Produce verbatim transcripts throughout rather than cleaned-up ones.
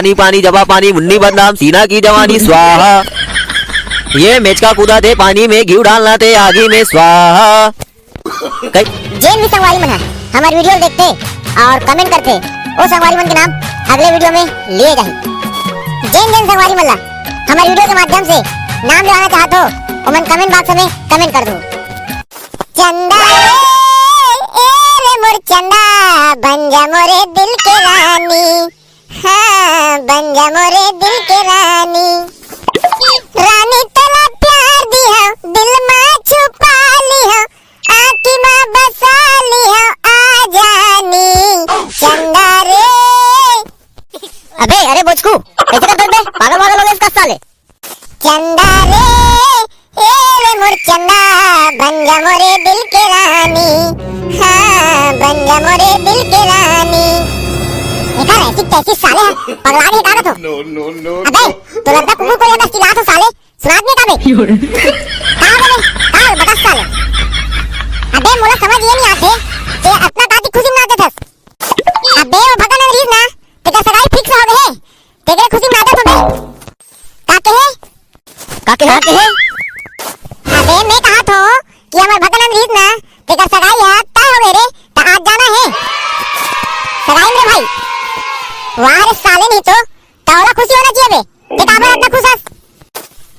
पानी पानी जबा पानी, मुन्नी बदनाम, सीना की जवानी स्वाहा। ये मेचका कूदा थे पानी में, घी डालना थे आगी में स्वाहा। कई- जेन भी संगवारी मन ह हमर वीडियो देखते और कमेंट करते, ओ संगवारी मन के नाम अगले वीडियो में लिए जाही। जेन जेन संगवारी मन ला हमर वीडियो के माध्यम से नाम लेवाना चाहत हो, ओमन कमेंट बॉक्स में कमेंट कर दो। चंदा रे, ए रे मोर चंदा, बन जा मोरे दिल के रानी। हाँ, बन जा मोरे दिल के रानी। रानी तोला प्यार दिहव, दिल मा छुपा लिहव, आँखी मा बसा लिहव, आ जानी चंदा रे। अबे, अरे बोचकू, कैसे करत बे? पागल वागल हो गए इसका साले। चंदा रे, ए रे मोर चंदा, बन जा मोरे दिल के रानी, हाँ, बन जा मोरे दिल के रानी। देखा रे, ऐसी कैसी साले हैं, पगला के हिकावत हो। No, no, no, अबे, no। तो लगता कुकुर को ज्यादा चिल्लात हो साले, सुनात नहीं का बे? का बे? का बे? बता साले। अबे, मोला समझ ये नहीं आते, ते अतना काती खुशी मनाते थस। अबे, वो भगन रीस ना, तेकर सगाई फिक्स हो गए है, तेकरे खुशी मनाते थस बे। का कहे? का कहे? का कहे? अबे, मैं कहा थो कि हमर भगनन रीत ना, तेकर सगाई ह तय हो गए रे, त आज जाना है सगाई में रे भाई। वाह रे साले, नहीं तो तोला खुशी होना चाहिए बे, ते काबर इतना खुश हस?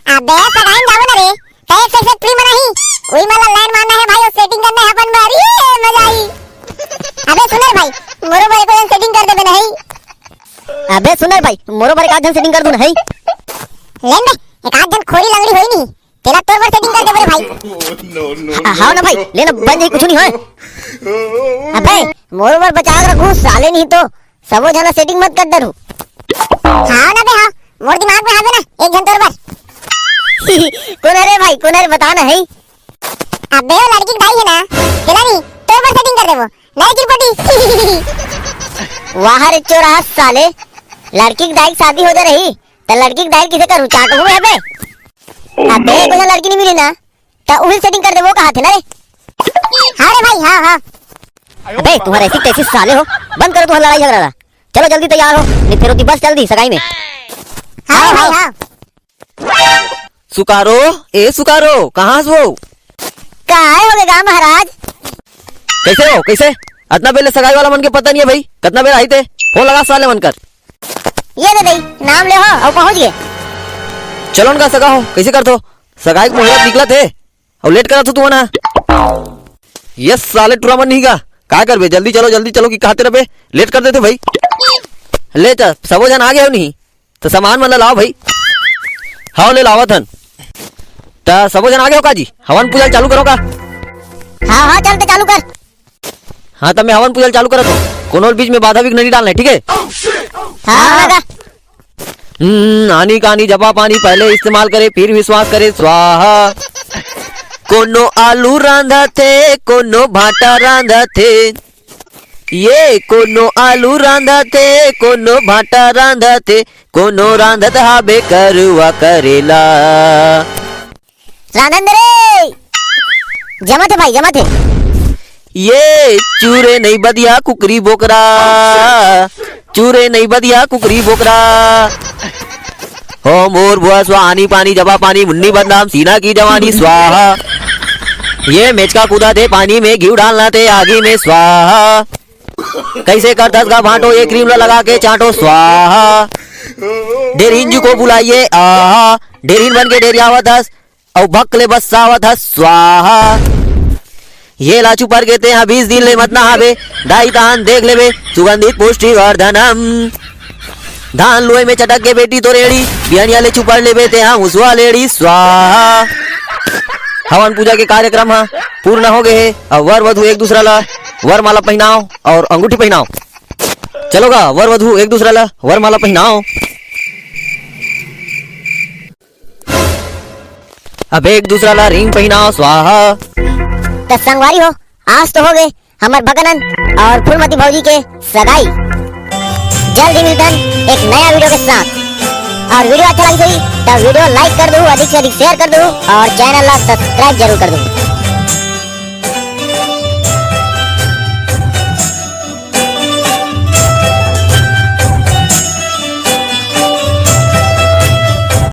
अबे, सगाई में जाबो ना रे, त एक से एक फ्री मनाही, वही वाला लाइन मारना है भाई, और सेटिंग करना है अपन बारी, मजा आई। अबे सुन रे भाई, मोरो बर कोई सेटिंग कर देबे नहीं। अबे सुन रे भाई, मोरो बर एक आध झन सेटिंग कर दूं नहीं। लेन बे, एक आध झन खोरी लंगड़ी होई नहीं, तेला तोर बर सेटिंग कर देबे रे भाई। No, no, आ, हाव ना भाई, लेना बन जाई, कुछ नहीं होय। अबे, मोरो बर बचा के रखू साले, नहीं तो सबो झन सेटिंग मत कर डरू। हाव ना बे, हाव, मोर दिमाग में हावे ना, एक झन तोर बर। कोन हरे भाई, कोन हरे, बता ना है। अबे, वो लड़की के दाई है ना, तेला नहीं, तोर बर सेटिंग कर देबो। नहीं चिरपटी। वाह रे चोरा साले, लड़की के दाई के शादी हो जा रही, त लड़की के दाई किसे करूँ, चाटहूँ मैं बे? अबे, कोई लड़की नहीं मिली ना, त उही सेटिंग कर देबो, कहा थे ना रे। हाँ रे भाई, हाँ, हाँ। अबे, तुम्हारा ऐसी तैसी साले हो, बंद करो तुम्हारा लड़ाई झगड़ा। चलो जल्दी तैयार हो, नहीं फिर होती बस जल्दी सगाई में। हाँ रे भाई, हाँ। सुकारो, ए सुकारो, कहाँ हस वो? काय हो गे गा महाराज? कैसे हो, कैसे? अतना बेर ले सगाई वाला मन के पता नहीं है भाई, कतना बेर आही ते? फोन लगा साले मन कर। ये दे दई, नाम ले हो, अउ पहुँच गए। चलो उनका सगा हो, कैसे करत हो? सगाई के मुहूर्त निकलत हे, अउ लेट करत हो तुमन हा। ये साले टुरा मन नहीं का, का करबे? जल्दी चलो, जल्दी चलो कि कहते रहे, लेट कर देते भाई। ले चल, सबो झन आ गए हो नहीं? त सामान मन ल लाओ भाई। हव, ले लावत हन। त सबो झन आगे हो का जी? हवन पूजा ल चालू करो का? हाँ, हाँ, चल त चालू कर। हाँ, त मैं हवन पूजा ल चालू करत हूँ। कोनो बीच में बाधा विघ्न नहीं डालना है, ठीक है? हाँ, हाँ, लगा। हम्म, आनी कानी जपा पानी पहले इस्तेमाल करे, फिर विश्वास करे, स्वाहा। कोनो आलू रांधत हे, कोनो भांटा रांधत हे। ये कोनो आलू रांधत हे, कोनो भांटा रांधत हे, कोनो रांधत हाबे करुआ करेला। रांधन दे रे। जमत हे भाई, जमत हे। ये चूरे नहीं बदिया कुकरी बोकरा, चूरे नहीं बदिया कुकरी बोकरा। हो मोर भुआ सुहानी पानी जबा पानी मुन्नी बदनाम सीना की जवानी स्वाहा। ये मेचका कूदा थे पानी में, घी डालना थे आगी में स्वाहा। कैसे करथस गा भांटो, ये क्रीम ला लगा के चांटो स्वाहा। डेरहिन जी को बुलाइए आहा, डेरहिन बन के डेरियावत हस, अउ भक ले बस्सावत हस स्वाहा। ये ला चुपर के तेहा बीस दिन ले मत नहाबे, दाई तान देख लेबे, सुगंधित पुष्टि वर्धनम। धान लुए में चटक के बेटी तो रेड़ी, बिहनिया ले चुपर लेबे तेहा मुसुआ लेड़ी स्वाहा। हवन पूजा के कार्यक्रम ह पूर्ण हो गए हे। अब वर वधु एक दूसरा ला वरमाला पहिनाओ और अंगूठी पहिनाओ। चलो गा, वर वधु एक दूसरा ला वरमाला पहिनाओ। अब एक दूसरा ला रिंग पहिनाओ स्वाहा। त संगवारी हो, आज तो हो गए हमर भगनन और फूलमती भौजी के सगाई। जल्द ही मिलतन एक नया वीडियो के साथ। और वीडियो अच्छा लगी होई त वीडियो लाइक कर दू, अधिक से अधिक शेयर कर दू और चैनल ला सब्सक्राइब जरूर कर दू।